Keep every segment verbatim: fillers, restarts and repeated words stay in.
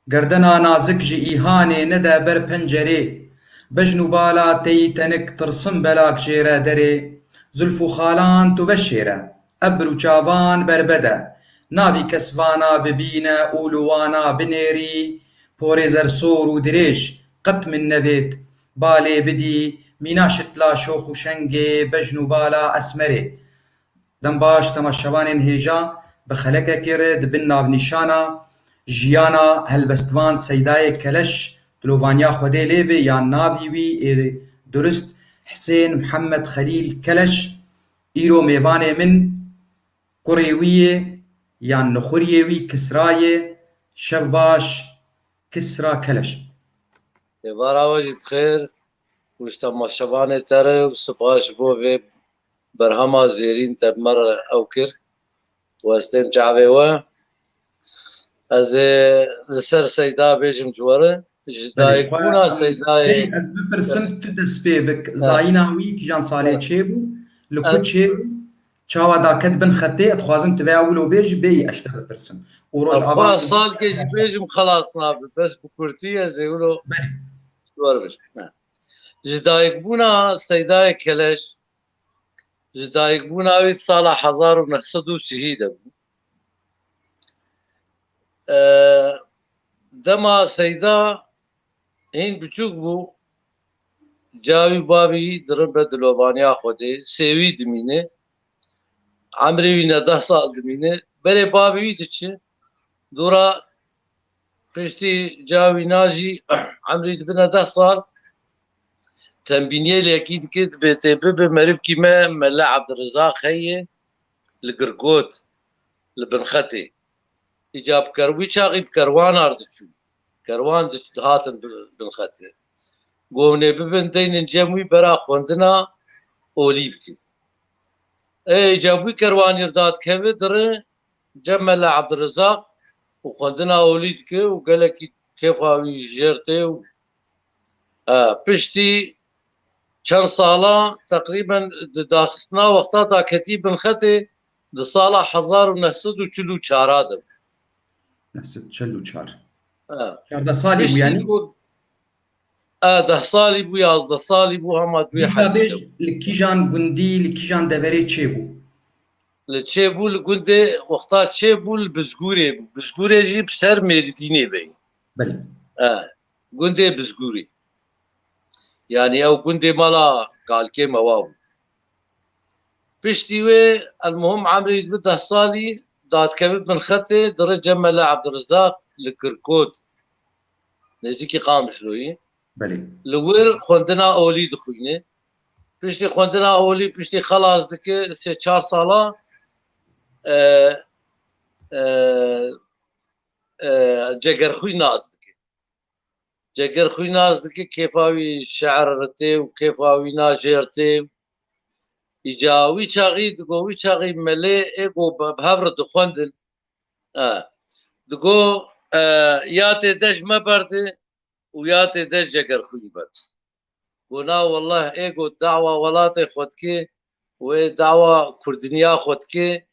Gerdena nazik ji îhanê nede ber pencerê. Bejn û bala teyî tenik tirsim belak jêre derê. Zulf û xalan tu veşêre. Ebr û çavan berbede. Navî kes vana bibîne û li wana binêrî. Porê zersor û dirêj qet min nevêt. Balê bidî mîna şitla şox û şengê bejn û bala esmerê. Dem baş temaşevanên hêja, bi xelekekê re di bin navnîşana jiyana helbestvan Seydayê Keleş, dilovaniya Xwedê lê be, ya navî wî ê durist Hisên Mihemed Xelîl Keleş, îro mêvanê min, kurê wî yê, yan nixuriyê wî Kisra yê. Şev baş, Kisra Keleş. Êvara we jî bi xêr û ji temaşevanê te re û spas ji bo vê berhema zêrîn te bi me re ew kir û ez têm çavê we. Ez ê li ser Seyda bêjim ji we re. Ji Belê, dayikbûna xwe Seydayê. Hey, ez bipirsim, tu dest pê bik. Ha. Zayîna wî kîjan salê Ha. çêbû? Li ku Ez çêbû? Çawa daket bin xetê? Ez dixwazim tu vê wilo bêjî, bêyî ez te bipirsim. Û Rojava Xwe salkê jî bêjim xelas nabe. Bes bi kurtî ez ê wilo Belê. ji we re bêjim. Ha. Ji dayikbûna Seydayê Keleş, ji dayikbûna wî di sala hezar û neh sed û sî de bû. E, dema Seyda hîn biçûk bû, ca wî bavî dirin be dilovaniya Xwedê, sêwî dimîne, emrê wî ne deh sal dimîne, berê bavî wî diçe, dora piştî ca wî na jî emrî dibine deh sal, tembîniyê lêkî dike, dibê tê bibe merivkî me Mele Ebdirizaq heye li Girkot, li Binxetê. Îca bi ker-, wî çaxî bi kerwanar diçûn. Kerwan diç-, dihatin bi-, Binxetê. Got hûn ê bibin deynin cem wî bera xwendina olî bikin. Ê, îca bi wî kerwanî re dadikeve, dire cem Mele Ebdirizaq û xwendina olî dike û gelekî kêfa wî jêr tê û, e, piştî çend sala teqrîben di daxistina wexta daketî Binxetê di sala hezar û neh sed û çil û çar de bû. Neh sed çil û çar. E, Çardeh salî bû piştî yanî? ku E, deh salî bû, yazdeh salî bû, hema duê Dîsa hecî bêj, de bû. Li kîjan gundî, li kîjan deverê çêbû? Li çêbû, li gundê, wexta çêbû, li Bizgûrê bû. Bizgûrê jî bi ser Mêrdînê bê. Belê. E, gundê Bizgûrê. Yanî ew gundê mala kalkê me wa bû. Piştî wê, elmuhim emrê wî dibe deh salî, dadikeve Binxetê, dire cem Mele Ebdirizaq li Kirkot. Nêzîkî Qamişloyê. Belê. Li wir xwendina olî dixwîne. Piştî xwendina olî, piştî xelas dike, sê çar sala, e, e, e, Cegerxwîn nas dike. Cegerxwîn nas dike, kêfa wî şe'ir tê û kêfa wî na jêr tê. Îca wî çaxî digo, wî çaxî melê ê go bi, bi hev re dixwendin. E, digo, e, ya tê dej me berde û ya tê dej Cegerxwîn berde. Go na wellah, ê go dawa welatê xwe dike û ê dawa kurdiniya xwe dike,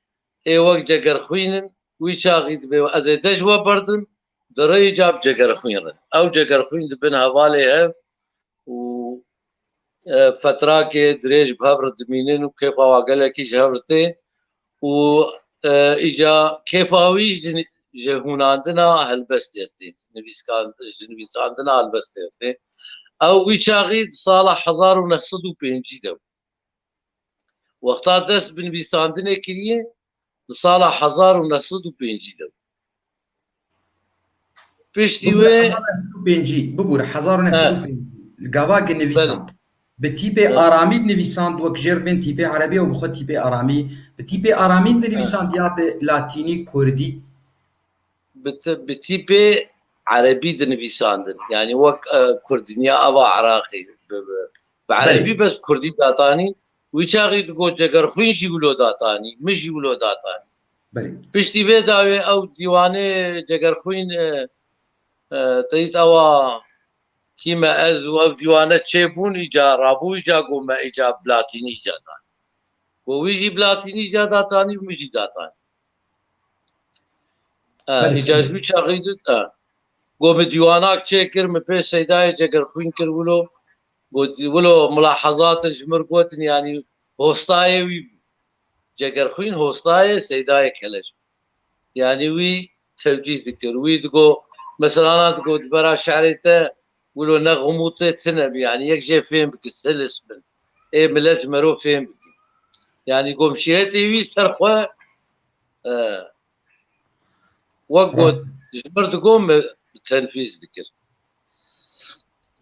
ê wek Cegerxwîn in, wî çaxî dibe ez ê dej we berdim, di rê îca bi Cegerxwîn re. Ew Cegerxwîn dibin hevalê hev û, e, fetrakê dirêj bi hev re dimînin û kêfa wa gelekî ji hev re tê û, e, îca kêfa wî ji, ji hûnandina helbestê re tê, nivîskan-, ji nivîsandina helbestê re tê. Ew wî çaxî di sala hezar û neh sed û pêncî de bû. Wexta dest bi nivîsandinê kiriye, di sala hezar û neh sed û pêncî de bû. Piştî Bibûre wê hezar û neh sed û pêncî, bibûre hezar û neh sed û pêncî. He. Li gava ki Belê. nivîsand. Bi tîpê He. aramî dinivîsand, wek jêr dibên tîpê erebî û bi xwe tîpê aramî. Bi tîpê aramî He. dinivîsand ya bi latînî, kurdî? Bi ti-, bi tîpê erebî dinivîsandin. Yanî wek, e, kurdiniya ava Iraqê. Bi, bi, bi Belê. erebî bes kurdî datanî. Wî çaxî digot Cegerxwîn jî wilo datanî, min jî wilo datanî. Belê. Piştî vê dawê ew dîwanê Cegerxwîn, e, e, teyît ewa kî me ez û ev dîwane çêbûn, îca rabû, îca got me îca bi latînî îca dan. Got wî jî bi latînî îca datanî û min jî datanî. E, Belê, îca belê. ji wî çaxî di, e. Got, min dîwanak çêkir, min pê Seydayê Cegerxwîn kir wilo. Got, wilo milahezatin ji mir gotin, yanî hostayê wî bû. Cegerxwîn hostayê Seydayê Keleş bû. Yanî wî tewcîh dikir. Wî digo, mesela digo, di bera şerê te wilo ne xumûtê tune bî. Yanî yek jê fêm bike, silis bin. Ê milet ji mero fêm bike. Yanî gomşîretê wî ser xwe, e, wek got, ji mir digo, me tenfîz dikir.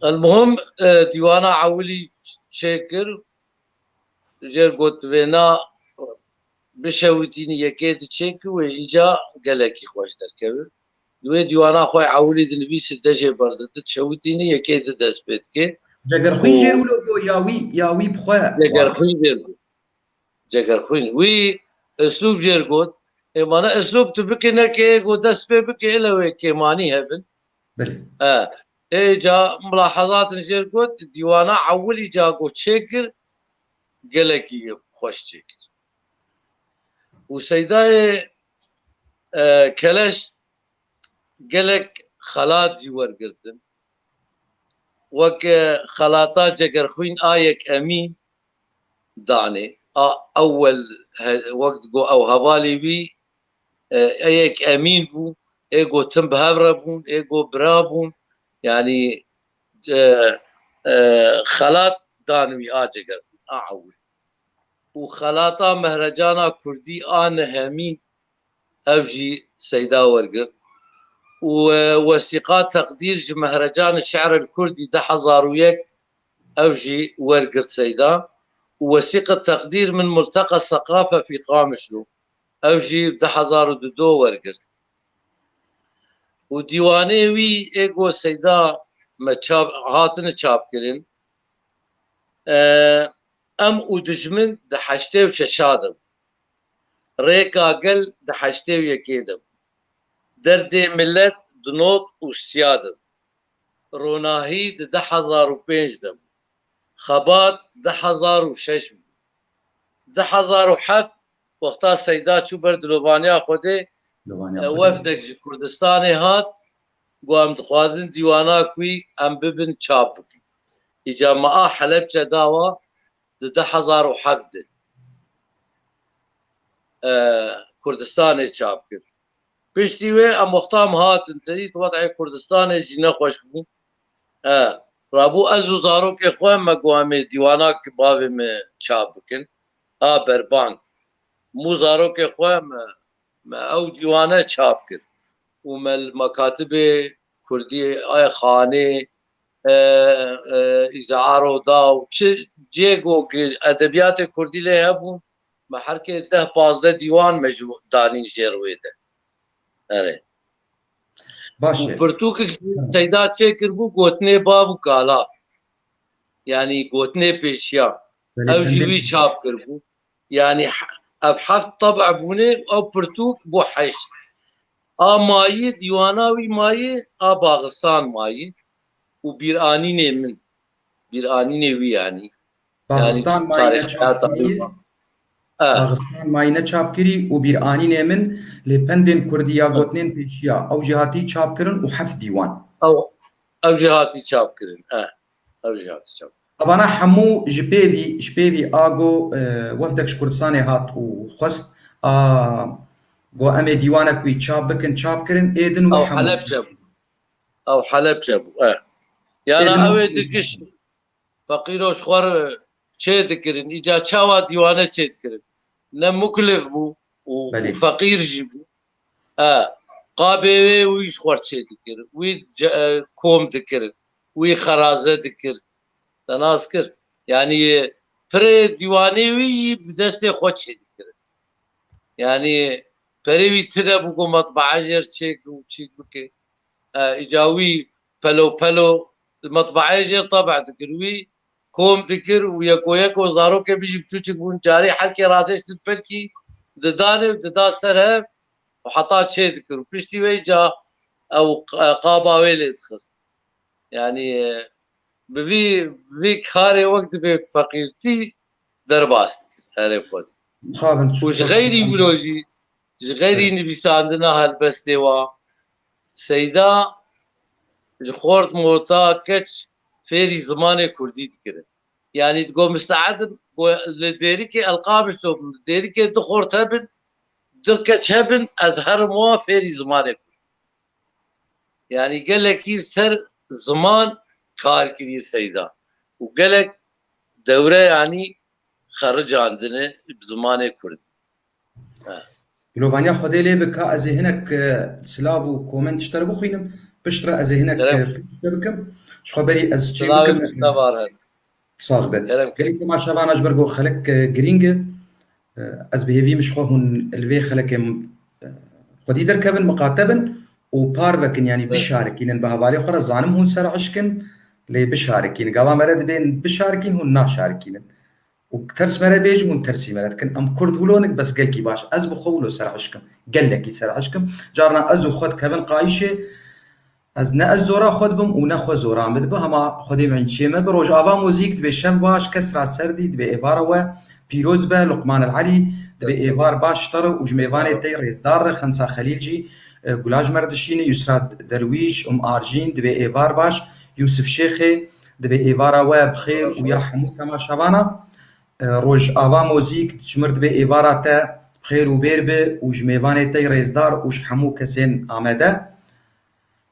Elmuhim, e, dîwana ewilî çêkir, jêr got, vêna bişewitînî yekê di çêkir wê îca gelekî xweş derkeve. Di wê dîwana xwe ewilî dinivîsir, de jê berdidit, şewitînî yekê di dest pê dike. Cegerxwîn jêr wilo got ya wî, ya wî bi xwe? Cegerxwîn jêr got. Cegerxwîn. Wî eslûb jêr got. Ê, mana eslûb tu bike neke, ê, got dest pê bike, ele wê kêmanî hebin. Belê. E, ê, ca milahezatin jêr got, dîwana ewilî ca got çêkir, gelekî xweş çêkir. Û Seydayê, e, Keleş gelek xelat jî wergirtin. Wek, e, xelata Cegerxwîn a yek Emîn danê. A ewel he-, wek digo ew hevalê wî, e, e yek Emîn bû, ê got tim bi hev re bûn, ê got bira bûn. Yanî, e, e, xelat dan wî a Cegerxwîn, a ewil. Û xelata Mehrecana Kurdî a nehemîn, ev jî Seyda wergirt. Û, e, wesîqa Teqdîr ji Mehrecanê Şi'ril Kurdî du hezar û yek, ev jî wergirt Seyda. Û wesîqa Teqdîr min Multeqa Seqafe fî Qamişlo, ev jî du hezar û dudo wergirt. Û dîwanê wî ê got Seyda me çap, hatine çapkirin. E, em û dijmin di heştê û şeşa de bû. Rêka gel di heştê û yekê de bû. Derdê milet di nod û siya de bû. Ronahî di du hezar û pênc de bû. Xebat du hezar û şeş bû. Du hezar û heft wexta Seyda çû ber dilovaniya Xwedê, Dilovaniya e, Xwedê. Wefdek ji Kurdistanê hat, got em dixwazin dîwanak wî em bibin çap bikin. Îca me a Helebçe dawa di du hezar û heft de, e, Kurdistanê çap kir. Piştî wê em wexta em hatin te dît, wed'ê Kurdistanê jî nexweş bû. E, rabû ez û zarokê xwe me got em ê dîwanak bavê me çap bikin. A berbank. Mû zarokê xwe me, me ew dîwane çap kir. Û me li makatibê Kurdî, ay Xanê, e, e, îza Aroda û çi cê go ki edebiyatê Kurdî lê hebûn, me herkê deh pazdeh dîwan me ji danîn jê rûyê de. Erê. Baş e. Û pirtûkek jî Seyda çêkiribû, gotinê bav û kala. Yanî gotinê pêşiya. Belê, ew jî wî çap kiribû. Yanî he-, ev heft teb' bûne, ew pirtûk bû heşt. A mayî, dîwana wî mayî, a baxistan mayî û bîranînê min. Bîranînê wî yanî. Baxistan mayî ne çap kirî. E. Baxistan mayî ne çap kirî û bîranînê min lê pendên kurdî ya gotinên pêşiya. Ew jî hatî çap kirin û heft dîwan. Ew, ew jî hatî çap kirin. E. Ew jî hatî çap. Evana hemû ji pêvî, ji pêvî a go, e, wefdek ji Kurdistanê hat û xwest, a, go em ê dîwanek wî çap bikin, çap kirin, ê din wî hemû. Ew Helebçe bû. Ew Helebçe bû, e. Yana ew ê digiş feqîro ji xwe re çê dikirin. Îca çawa dîwane çê dikirin? Ne muklif bû û, û feqîr jî bû. E, qabê wê wî ji xwe çê dikir. Wî ce-, e, kom dikir. Wî xeraze dikir. Te nas kir. Yanî, e, pirê dîwanê wî jî bi destê xwe çê dikir. Yanî, perê wî tune bû ku metbaa jêr çêk û çîk bike. E, îca wî pelo pelo li metbaayê jêr tebe dikir. Wî kom dikir û yeko yeko zarokê min jî biçûçik bûn. Carê herkê radêştin pelkî didanê û dida ser hev û heta çê dikir. Û piştî wê îca ew q-, qaba wê lê dixist. Yanî, e, bi vî, vî karê wek dibe feqîrtî derbas dikir. Herê xwe. Mixabin. Û ji xeyrî wilo jî, ji xeyrî nivîsandina helbestê wa, Seyda ji xort mota keç fêrî zimanê kurdî dikirin. Yanî digo misteed im, go li Dêrikê elqabişo bim, li Dêrikê du xort hebin, du keç hebin, ez herim wan fêrî zimanê kurdî. Yanî gelekî ser ziman kar kiriye Seyda. Û gelek dewre yanî xericandine bi zimanê kurdî. Dilovaniya Xwedê lê bike, ez ê hinek, e, silav û koment ji te re bixwînim. Piştre ez ê hinek, e, piştre bikim. Ji xwe berî ez çê bikim. Sax be. Gelî temaşevana ji ber ku xelek, e, girîng e. E, ez bi hêvî min ji xwe hûn li vê xelekê, e, xwedî derkevin, miqate bin û parvekin, yanî bişarikînin. Bi hevalê xwe re zanim hûn ser hişkin, lê bişarikînin. Gava me re dibên bişarikîn, hûn naşarikînin. Û ters me re bêjin, hûn tersî me re dikin. Em kurd wilo nik, bes gelkî baş. Ez bi xwe wilo serhişk im. Gelekî serhişk im. Carna ez û xwe dikevin qayîşê. Ez ne ez zora xwe dibim û ne xwe zora min dibe. Hema Xwedê min çê me bi. Rojava Muzîk dibê şev baş, Kesra Serdî dibê êvara we pîroz be, Luqman El Elî dibê êvar baş ji te re û ji mêvanê te rêzdar re, Xensa Xelîl jî, e, gula ji me re dişîne, Yusra Derwîş, Um Arjîn dibê êvar baş, Yusuf Şêxê, Dibê êvara we bi xêr û ya hemû temaşevana. E, Rojava Mozîk ji mir dibê êvara te bi xêr û bêr bi û ji mêvanê te rêzdar û ji hemû kesên amade.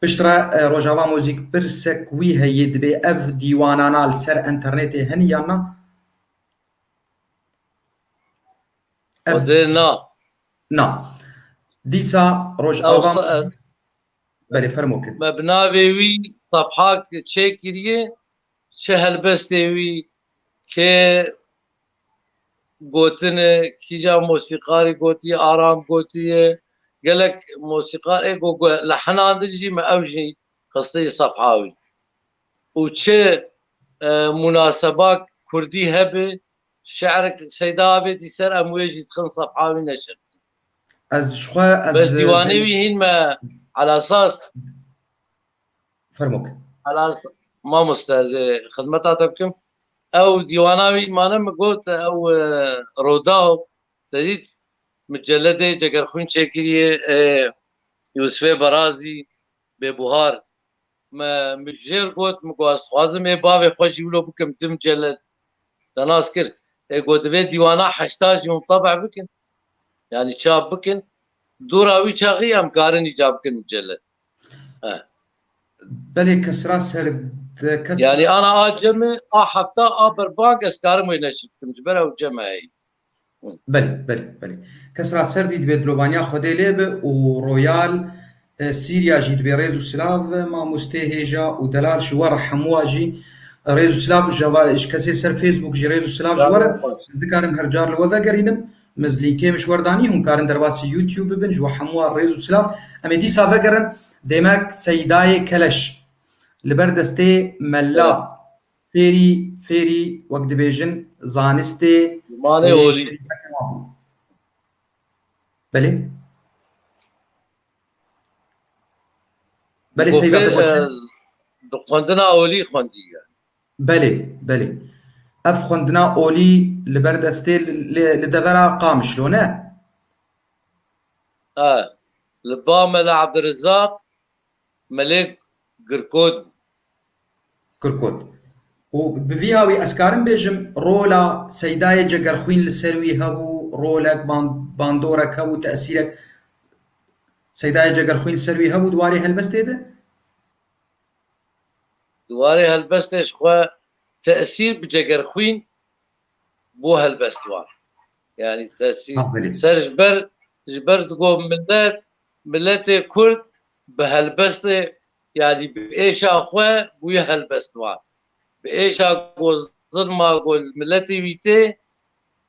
Piştre, e, Rojava Mozîk pirsek wî heye, dibê ev dîwanana li ser enternetê hene yan na? Ev Xwedê na. Na. Dîsa Rojava Ew se-, Belê, fermo ke. Me bi navê wî sefhak çêkiriye, çi helbestê wî, kê gotine, kîja mosîqarî gotiye, aram gotiye, gelek mosîqar ê go, go, li hinandin jî me ew jî xistiye sefha wî. Û çi, e, munaseba kurdî hebe, şi'rek Seyda avêtî ser, em wê jî dixin sefha wî neşir. Ez ji xwe, ez, Bes e, dîwanê wî hîn me, elasas. Fermo ke. Elas-, mamoste, ez ê xidmeta te bikim. Ew dîwana wî mane min got, ew, e, Rodaw, te dît, miceledê Cegerxwîn çêkiriye, e, Yusufê Berazî, Bêbuhar. Me, min jêr got, min got, ez dixwazim ê bavê xwe jî wilo bikim, du miceled. Te nas kir. Ê got, divê dîwana heşta jî hûn tebe bikin. Yanî çap bikin. Dora wî çaxî em karin îca bikin miceled. He. Belê, kesra ser de kes- Yanî ana a cem e, a hefta, a berbank ez karim wê neşir bikim. Ji ber ew cem e heyî. Belê, belê, belê. Kesra Serdî dibê dilovaniya Xwedê lê bi û Royal, e, Sîrya jî dibê rêz û silav, e, mamostê hêja û delal ji we re hemûa jî rêz û silav û ji va-, ji kesê ser Facebook jî rêz û silav ji we re. Ez dikarim her car li we vegerînim. Min lînkê min ji we re danî, hûn karin derbasî YouTube bibin, ji we hemûa rêz û silav. Em ê dîsa vegerin, demek Seydayê Keleş li ber destê Mela. Fêrî, fêrî, wek dibêjin, zanistê, Zimanê e, olî. Belê. Belê, Seyda, fê-, te got. E, di xwendina olî xwendiye. Belê, belê. Ev xwendina olî li ber destê li, li devera Qamişlo, ne? E, li ba Mela Ebdirizaq Melê Girkot bû. Girkot. Û bi vî hawî ez karim bêjim, rola Seydayê Cegerxwîn li ser wî hebû, rolek, ban-, bandorek hebû, tesîrek Seydayê Cegerxwîn li ser wî hebû di warê helbestê de? Di warê helbestê ji xwe tesîr bi Cegerxwîn bo helbestvan. Yanî tesîr. Aferîn. Ser ji ber, ji ber digo milet, miletê Kurd bi helbestê, yanî bi êşa xwe bûye helbestvan. Bi êşa ku zilma ku miletê wî tê,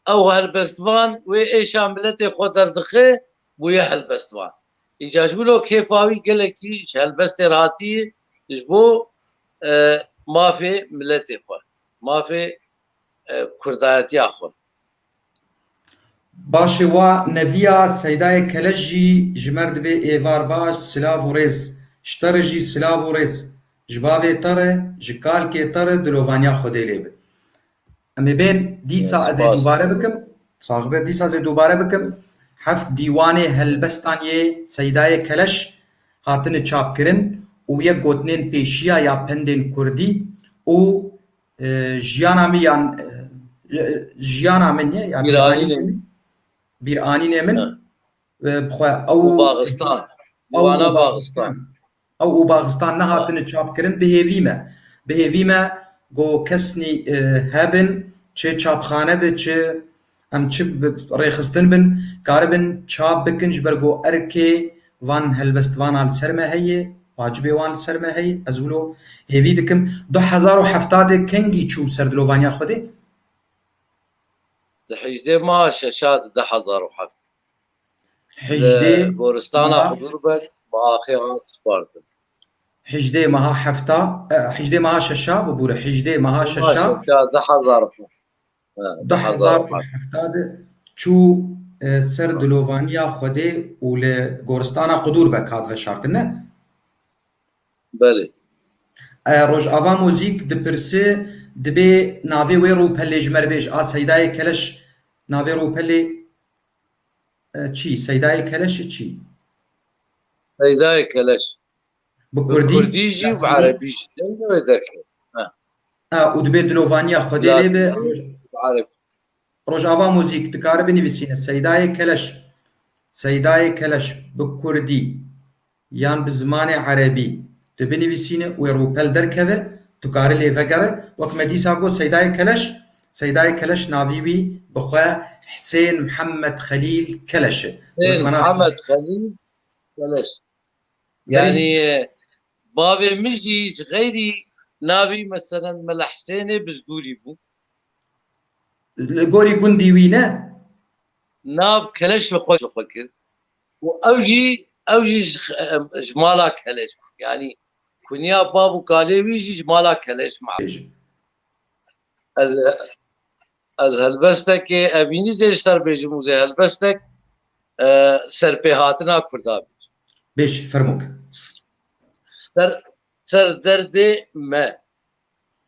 ew helbestvan wê êşa miletê xwe derdixe, bûye helbestvan. Îca ji wilo kêfa wî gelekî ji helbestê re hatiye, ji bo, e, mafê miletê xwe, mafê, e, kurdayetiya xwe. Baş e, wa neviya Seydayê Keleş jî ji me re dibê êvar baş, silav û rêz. Ji te re jî silav û rêz. Ji bavê te re, ji kalkê te re dilovaniya Xwedê lê be. Em ê bên, dîsa ez ê dubare bikim. Sax be, dîsa ez ê dubare bikim. Heft dîwanê helbestan yê Seydayê Keleş hatine çapkirin û yek gotinên pêşiya ya pendên kurdî û, e, jiyana min yan, e, jiyana min ye, ya bîranînê min, bîranînê min, e, bi xwe ew û baxistan, ew û baxistan. Ew û baxistan nehatine çapkirin, bi hêvî me. Bi hêvî me ku kesnî, e, hebin, çi çapxane be, çi em çi bi, rêxistin bin, karibin çap bikin, ji ber ku erkê van helbestvana li ser me heye, wacibê wan li ser me heye. Ez wilo hêvî dikim. Du hezar û hefta de kengî çû ser dilovaniya Xwedê? Di hejdê meha şeşa de du hezar û heft. Hejdê li goristana meha Qudûrbek bi axê hat spartin. Hejdê meha hefta, e, hejdê meha şeşa, bibûre, hejdê meha şeşa. Şeşa, du hezar. He, du hezar û hefta de çû, e, ser dilovaniya Xwedê û li goristana Qudûrbek hat veşartin, ne? Belê. E, Rojava Muzîk dipirse, dibê navê wê rûpelê ji me re bêj. A Seydayê Keleş navê rûpelê, e, çi? Seydayê Keleş çi? Seydayê Keleş. Bi kurdî, kurdî jî û bi erebî jî. Dengê wê derket. Ha. Ha, û dibê dilovaniya Xwedê lê be. Latînî, bi erebî. Rojava Muzîk dikare binivîsîne Seydayê Keleş. Seydayê Keleş bi kurdî yan bi zimanê erebî tu binivîsîne û wê rûpel derkeve, tu karî lê vegere. Wek me dîsa got Seydayê Keleş, Seydayê Keleş navî wî bi xwe Hisên Mihemed Xelîl Keleş e. Hisên Mihemed Xelîl Keleş. Belê. Yanî, e, bavê min jî ji xeyrî navî meselen Mela Hisênê Bizgûrî bû. Li gorî gundî wî ne? Nav Keleş li xwe, li xwe kir. Û ew jî, ew jî ji, em, ji mala Keleş bû. Yanî kunya bav û kalê wî jî ji mala Keleş ma. Bêje. Ez, ez helbestekê evînî zê ji te re bêjim û zê helbestek, e, serpêhatina Kurda bêjim. Bêj, fermûk. Ser, ser derdê me.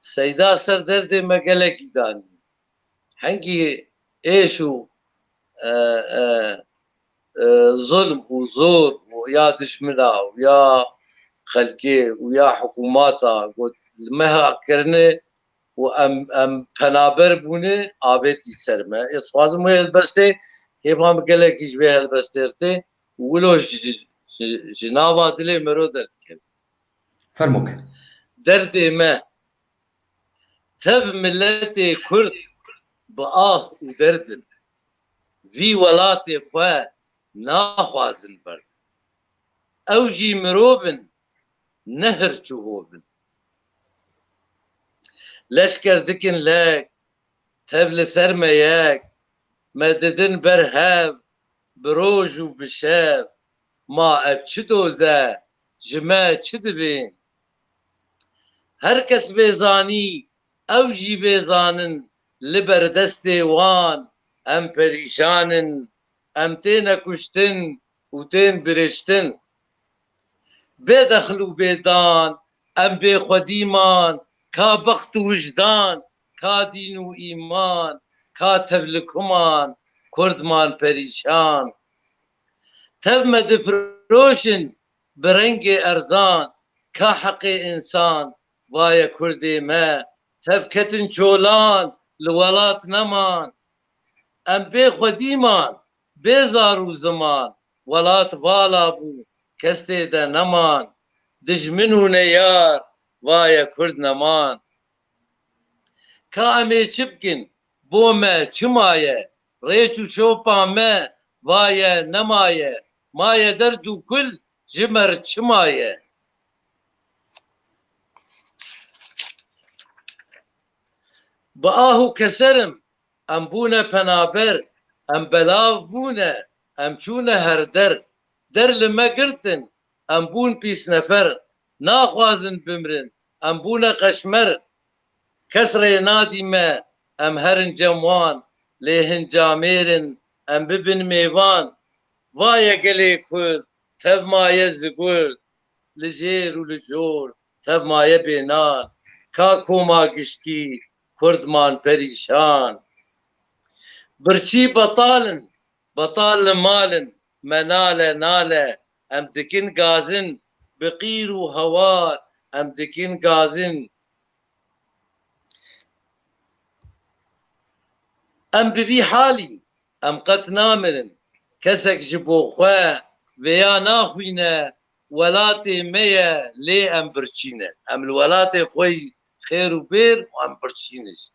Seyda ser derdê me gelekî danî. Hengî êş û, e, e, e, zulm û zor û ya dijmina û ya xelkê û ya hikûmata got li me ha kirine û em, em penaber bûne, avêtî ser me. Ez dixwazim wê helbestê, kêfa min gelekî ji vê helbestê re tê û wilo ji, ji, ji nava dilê mero derdikeve. Fermûk. Derdê me. Tev miletê Kurd bi ah û derd in. Vî welatê xwe naxwazin berdin. Ew jî mirov in, ne hirç û hov in. Leşker dikin lek, tev li ser me yek, me didin ber hev, bi roj û bi şev. Ma ev çi doz e, ji me çi divê? Her kes vê zanî, ew jî vê zanin, li ber destê wan em perîşan in, em têne kuştin û tên birêştin. Bê dexil û bê dan, em bê xwedî man, ka bext û wijdan, ka dîn û îman, ka tevlikuman, Kurd man perîşan. Tev me difiroşin bi rengê erzan, ka heqê însan, vaye Kurdê me, tev ketin çolan, li welat neman. Em bê xwedî man, bê zar û ziman, welat vala bû, kes tê de neman. Dijmin û neyar, vaye Kurd neman. Ka em ê çi bikin, bo me çi maye? Rêç û şopa me, vaye nemaye. Maye derd û kul, ji me re çi maye? Bi ah û keser im, em bûne penaber, em belav bûne, em çûne her der. Der li me girtin, em bûn pîsnefer, naxwazin bimrin, em bûne qeşmer. Kes rê nadî me, em herin cem wan, lê hin camêr in, em bibin mêvan. Vaye gelê Kurd, tev maye zigurd, li jêr û li jor, tev maye bênan, ka koma giştî, Kurd man perîşan. Birçî betal in, betal li mal in, me nale, nale, em dikin gazin, bi qîr û hewar em dikin gazin. Em bi vî halî, em qet namirin. Kesek ji bo xwe vêya naxwîne, welatê me ye, lê em birçî ne. Em li welatê xwe yî xêr û bêr û em birçî ne jî.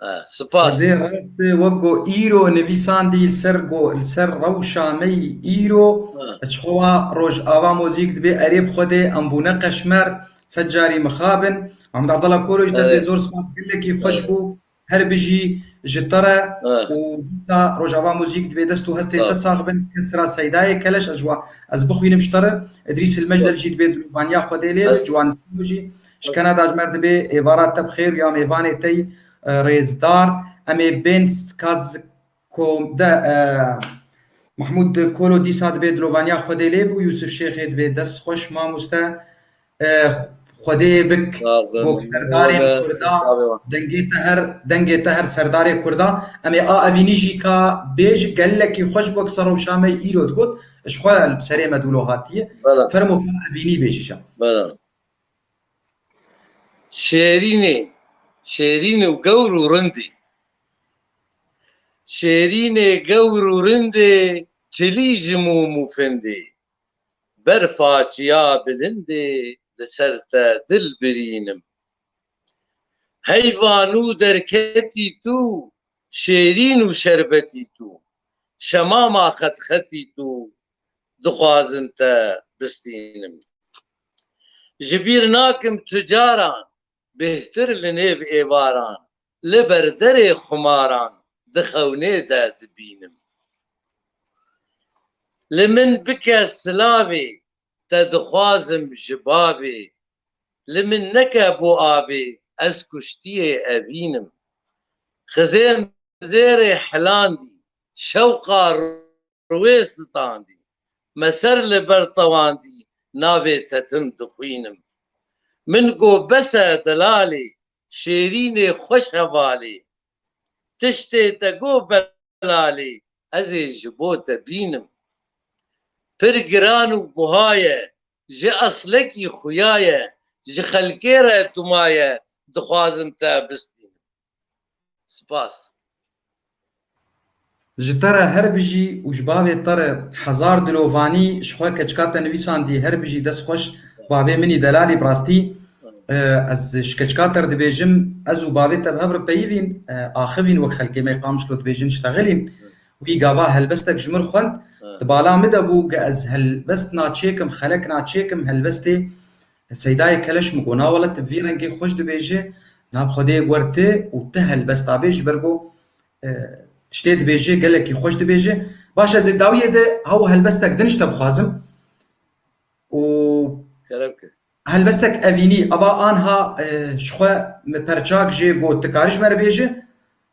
He, spas. Xwedê rast e, wek ku îro nivîsandî li ser go-, li ser rewşa me yî îro, Ha. Ji xwe wa Rojava Muzîk dibê erê bi Xwedê em bûne qeşmer, sed carî mixabin. Mahmud Abdallah Koro ji te dibê Evet. zor spas, gelekî xweş Evet. bû. Her bijî ji te re Evet. û dîsa Rojava Muzîk dibê dest û hestê Sağ te ol. sax bin. Kesra Seydayê Keleş ez ji wa-, ez bixwînim ji te re. Îdrîs Hilmecdel Yok. jî dibê dilovaniya Xwedê lê Evet. bi, Ciwan Dîlo jî. Ji Evet. Kanada ji me re dibê êvara te bi xêr ya mêvanê te yî, e, rêzdar. Em ê bên Skazkom de, e, Mahmud Kolo dîsa dibê dilovaniya Xwedê lê bû, Yusuf Şêxê dibê dest xweş mamoste. E, Xwedê bik, Sağ olun. Gok serdarên Eyvallah. Kurda, Sağ olun. dengê te her, dengê te her serdarê Kurda. Em ê a evînî jî ka bêj gelekî xweş bû, ki ser rewşa me îro digot, ji xwe li serê me dûlo hatiye. Bela. Fermo ka evînî bêjî şa. Bela. Şêrînê, şêrîn û gewr û rindê. Şêrînê gewr û rindê, çilî ji mûm û findê. Berfa çiya bilindê, li ser te dil birînim. Heyva nû derketî tu, şêrîn û şerbetî tu. Şemama xetxetî tu, dixwazim te bistînim. Ji bîr nakim tu caran, bêhtir li nêv êvaran, li ber derê xumaran di xewnê de dibînim. Li min bike silavê, te dixwazim ji bavê, li min neke bo avê, ez kuştiyê evînim. Xizê min zêrê hilandî, şewqa rûyê sitandî, me ser li ber tewandî, navê te tim dixwînim. Min go bes e delalê, şêrînê xweş hevalê. Tiştê te go belalê, ez ê ji bo te bînim. Pir giran û buha ye, ji eslekî xuya ye, ji xelkê re duma ye, dixwazim te bistînim. Spas. Ji te re her bijî û ji bavê te re hezar dilovanî, ji xwe keçika te nivîsandî, her bijî dest xweş bavê min î delalî bi rastî. E, ez ji keçika te re dibêjim, ez û bavê te bi hev re peyivîn, e, axivîn wek xelkê me Qamişlo dibêjin ştexilîn. Wî gava helbestek ji min xwend, di bala min de bû, ge ez helbest naçêkim, xelek naçêkim, helbestê Seydayê Keleş min got, na wele tu vî rengê xweş dibêjî, na bi Xwedê wer ti û ti helbesta bê ji ber ku, e, tiştê dibêjî gelekî xweş dibêjî. Baş e, ez ê dawiyê de hew helbestek din ji te bixwazim. Û Kerem ke. Helbestek evînî, eva anha, e, ji xwe min perçak jê got, tu karî ji me re bêjî.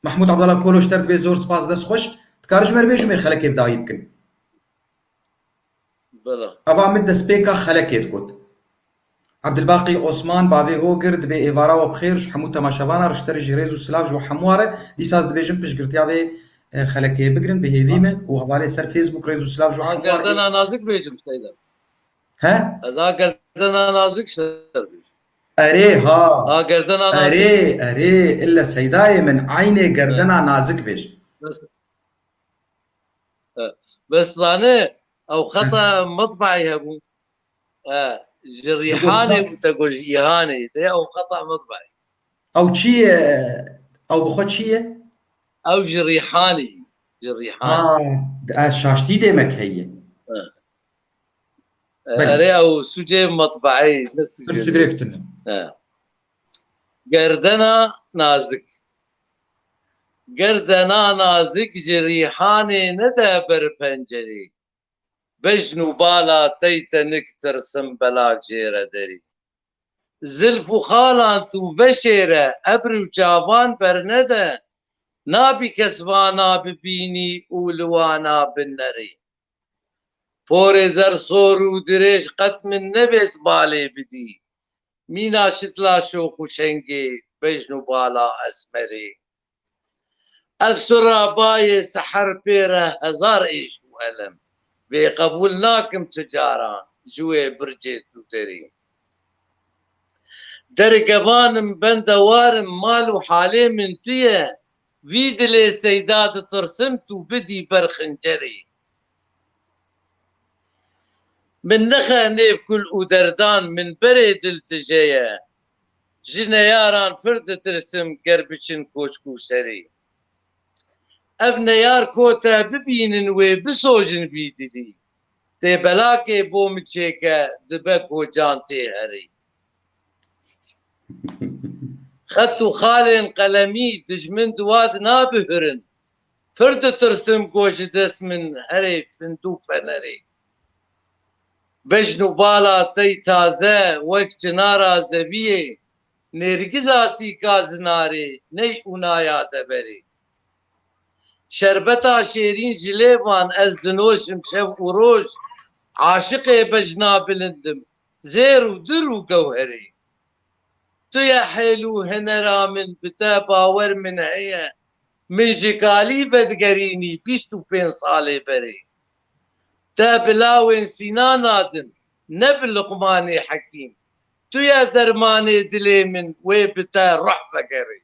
Mahmûd Abdallah Kolo ji te re dibê zor spas, dest xweş. Tu karî ji me re bêjî, em ê xelekê bi dawî bikin. Bela. Eva min destpêka xelekê digot. Abdilbaqî Osman, bavê Hogir, dibê êvara we bi xêr, ji hemû temaşevana re ji te re jî rêz û silav ji we hemû re. Dîsa ez dibêjim piştgirtiya vê, e, xelekê bigirin, bi hêvî min û hevalê ser Facebook rêz û silav ji we hemû re. Gerdena nazik bêjim Seyda. He? Ez a gerdena nazik şer bêjim. Erê ha. A gerdena nazik. Erê, erê, ille Seydayê min, eynê gerdena nazik bêj. Bes. E, bes zane, ew xeta metbaî hebû. E, ji Rîhanê û te got ji Îhanê. Te ew xeta metbaî. Ew çi ye? Ew bi xwe çi ye? Ew ji Rîhanê. Ji Rîhan. Ha, e, şaştî demek heye. E. E, Belê. Erê ew sûcê metbaî, ne sûcê. Sûcê tune. E. Gerdena nazik. Gerdena nazik ji Rîhanê nede ber pencerê. Bejn û bala tey tenik tirsim belak jê re derî. Zilf û xalan tu veşêre, ebr û çavan bernede. Nabî kes vana bibînî û li wana binerî. Porê zer sor û dirêj qet min nebêt balê bidî. Mîna şitla şox û şengê bejn û bala esmerê. Ev sura bayê seher pê re hezar êş û elem. Vê qebûl nakim tu caran. ji wê bircê tu derî. Derikevan im, bende war im, mal û halê min tu ye. Vî dilê seyda ditirsim tu bidî ber xincerê. Min nexe nêv kul û derdan, min berê dil tije ye. Ji neyaran pir ditirsim ger biçin koçk û serê. Ev neyar ko te bibînin wê bisojin vî dilî. Tê belakê bo min çêke dibe ko can tê herî. Xet û xalên qelemî dijmin di wa di nabihirin. Pir ditirsim ku ji dest min herê findû fenerê. Bejn û bala tey taze wek çinara zeviyê, nêrgiza sîka zinarê ney û naya deverê. Şerbeta şêrîn ji lêvan ez dinoşim şev û roj, aşiqê bejna bilindim, zêr û dir û gewherê. Tu ye hêl û hinera min, bi te bawer min heye. Min ji kalî vedigerînî bîst û pênc salê berê. Te bi lawên Sîna nadim, ne bi Luqmanê Hekîm. Tu ye dermanê dilê min, wê bi te ruh vegerê.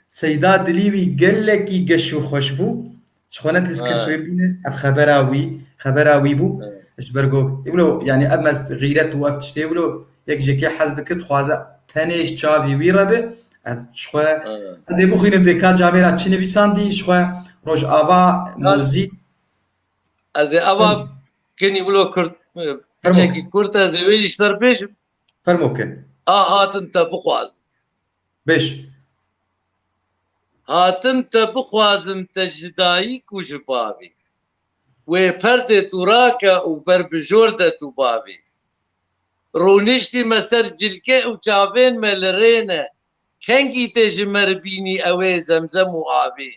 Seyda dilî wî gelekî geş û xweş bû. Ji xwe ne tiz kes wê bîne. Ev xebera wî, xebera wî bû. Ji ber ku, wilo, yani ev mes-, xîret û ev tiştê wilo, yek ji yekê hez dikir, dixwaze tenê ji çavî wî re be. Ev ji xwe, ez ê bixwînim bê ka camêra çi nivîsandî, ji xwe Rojava Mozî. Ez ê ava kinî wilo kurt, piçekî kurt, ez ê wê jî ji te re bêjim. Fermo ke. A hatim te bixwazim. Bêj. Hatim te bixwazim, te ji dayik û ji bavê. Wê perdê tu rake û ber bi jor de tu bavê. Rûniştî me ser cilkê û çavên me li rê ne. Kengî tê ji me re bînî, ew ê zemzem û avê.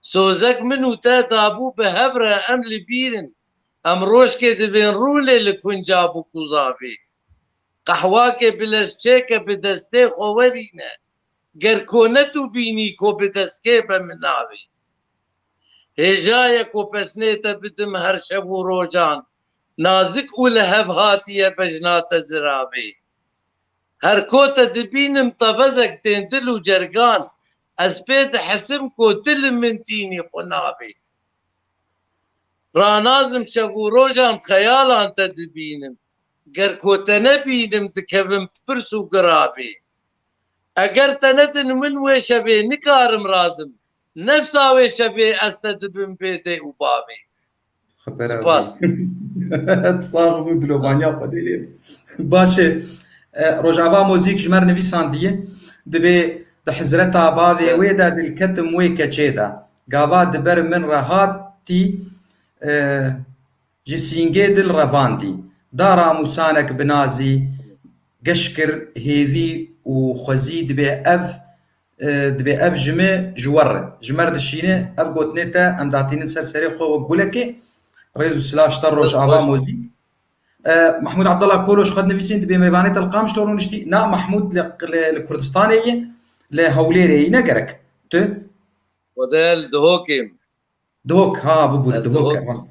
Sozek min û te dabû bi hev re, em li bîr in. Em rojkê divên rûnê li kunca bûk û zavê. Qehwakê bi lez çêke bi destê xwe werîne. Ger ko ne tu bînî ko bi destê be min navê. Hêja ye ko pesnê te bidim her şev û rojan. Nazik û li hev hatiye bejna te ziravê. Her ko te dibînim tevezek tên dil û cergan. Ez pê dihesim ko tu li min tînî xwe navê. Ranazim şev û rojan xeyalan te dibînim. Ger ko te nebînim dikevim pirs û girabê. Eger te nedin min wê şevê nikarim razim. Nefsa wê şevê ez te dibim bê dê û bavê. Spas. Sax bû, dilovaniya Xwedê lê. Baş e. E, Rojava Mozîk ji me re nivîsandiye. Dibê di hizreta bavê wê de dilketim wê keçê de. Gava di ber min re hatî, e, ji sîngê dil revandî. Da ramûsanek bi nazî, geş kir hêvî û xwezî dibê ev, e, dibê ev ji me ji we re, ji me re dişîne, ev gotinê te em datînin ser serê xwe wek gulekê. Rêz û silav ji te Rojava Mozî. E, Mahmûd Abdullah Koloş xwe dinivîsîn, dibê mêvanê te li Qamişlo rûniştî. Na, Mahmûd li, li, li Kurdistanê ye, li Hewlêrê ye, ne gerek. Tu? Xwedê li Dihokê im. Dihok, ha, bibûre, Dihok e, rast.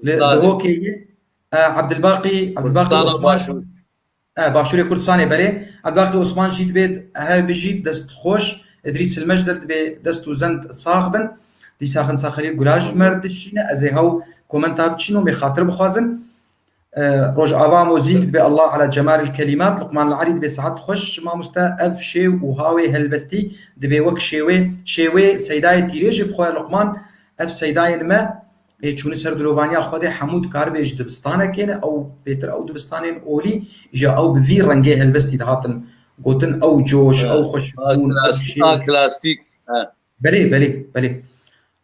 Li Dihokê ye. E, Abdilbaqî, Abdilbaqî Osman. E, Başûrê Kurdistanê, belê. Abdilbaqî Osman jî dibê her bijî dest xweş. Edrîs Hilmeş de dibê dest û zend sax bin. Dîsa Xinsa Xelîl Gulaj ji me re dişîne. Ez ê hew komenta biçînim, ê xatir bixwazin. E, Rojava Mozîk dibê Allah ala cemalil kelimat, Luqman Arî dibê saet xweş mamoste, ev şêw û hawê helbestî dibê wek şêwê, şêwê Seydayê Tîrê jî bi xwe Luqman, ev Seydayên me, ê çûne ser dilovaniya Xwedê hemû dikaribê ji dibistanekê ne, ew bêtir ew dibistanên olî, îja ew bi vî rengê helbestî dihatin gotin, ew coş, ew xweşbûn, ew şêw. A klasîk, he. Belê, belê, belê.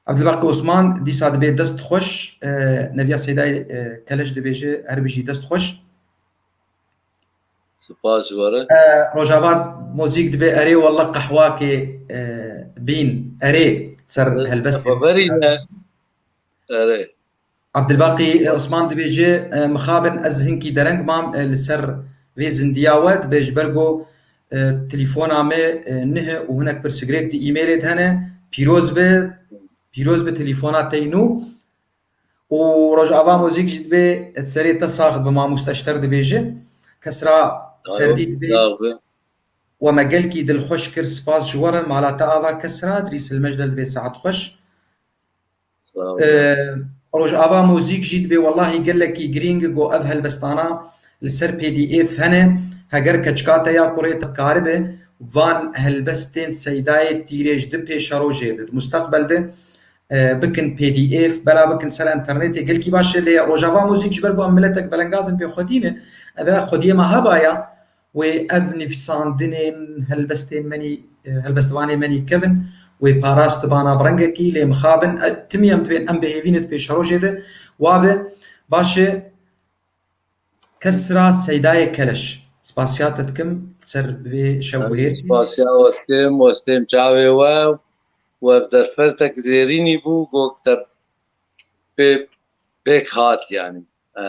Abdulbaqî Osman dîsa dibê dest xweş, e, Neviya Seydayê, e, Keleş dibêje, her bijî dest xweş. Spas ji we re. E, Rojava Mozîk dibê erê welle qehwakê, e, bîn, erê ser helbestê. Xeberî ne. Erê. Abdilbaqî, e, Osman dibêje, e, mixabin ez hinkî dereng mam, e, li ser vê zindiya we, dibê ji ber ku, e, telefona me, e, nihe û hinek pirsigirêk di e-mailê de hene. Pîroz be, pîroz be telefona te yî nû. Û Rojava Muzîk jî dibê serê te sax bi mamoste ji te re dibêje. Kesra serdî dibê. We me gelkî dilxweş kir, spas ji we re, mala te ava Kesra, dirî silmej de dibê saet xweş. Ee, Rojava Muzîk jî dibê wellahî gelekî girîng e, got ev helbestana li ser P D F hene, heger keçika te ya kurê te karibe van helbestên Seydayê Tîrêj di pêşerojê de, di mustaqbel de, e, bikin P D F, bela bikin ser enternetê, gelkî baş e, lê Rojava Muzîk ji ber ku em miletek belengaz in pê xwedî ne, ev xwediyê me hebaya, wê ev nivîsandinên helbestên menî, e, helbestvanê menî kevin, wê parastibana bi rengekî, lê mixabin, e, timî em dibên em bi hêvî ne di pêşerojê de, wa be, baş e, Kesra Seydayê Keleş. Spasiya te dikim ser vê şev û hêr. Spasiya we dikim, we stêm çavê we, we bi derfetek zêrînî bû, got te pê, pêk hat yani. E.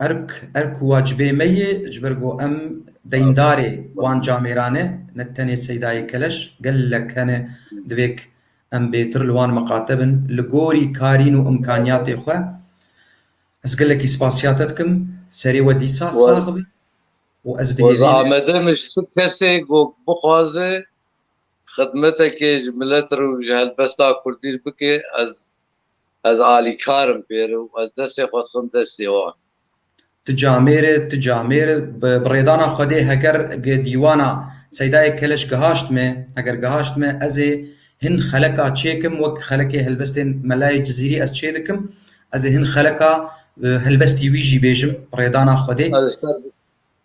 Erk, erk û wacibê me ye, ji ber ku em deyndarê wan camêran e, ne tenê Seydayê Keleş, gelek hene divêk em bêtir li wan miqate bin, li gorî karîn û imkaniyatê xwe. Ez gelekî spasiya te dikim, serê we dîsa sax be û ez bi hêvî me. Amade me ji tu kesê ku bixwaze xidmetekê ji milet re û ji helbesta kurdî bike, ez, ez alîkar im pê re û ez destê xwe dixim destê wan. Tu camêr e, tu camêr e, bi, bi rêdana Xwedê heger gi dîwana Seydayê Keleş gihaşt me, heger gihaşt me, ez ê hin xeleka çêkim, wek xelekê helbestên Melayê Cizîrî ez çê dikim, ez ê hin xeleka, e, helbestî wî jî bêjim, bi rêdana Xwedê. Ez ji te,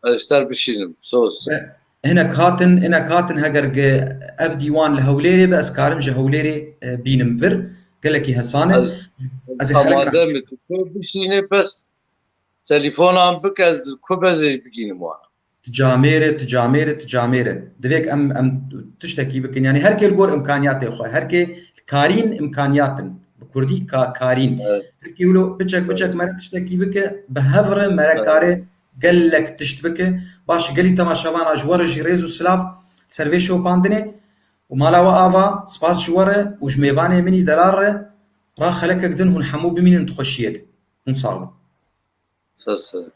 ez ji te bişînim, soz. E, hinek hatin, hinek hatin, heger gi ev dîwan li Hewlêrê be, ez karim ji Hewlêrê, e, bînim vir, gelekî hesan e. Ez, ez ê xelek amade me, tu bişîne, bes Telefona min bike, ez li ku bezê bigînim wana. Tu camêr e, tu camêr e, tu camêr e. Divêk em, em tiştekî bikin. Yanî her kê li gor imkaniyatê xwe, her kê karîn imkaniyat in. Bi kurdî ka-, karîn. Evet. Her kê wilo piçek, piçek, evet, mere tiştekî bike, bi hev re mere, evet, kare gelek tişt bike. Baş, gelî temaşevana ji we re jî rêz û silav ser vê şopandinê. Û mala we ava, spas ji we re û ji mêvanê min î delal re, ra xelekek din hûn hemû bimînin di xweşiyê de. Hûn sax bin. Ser serê.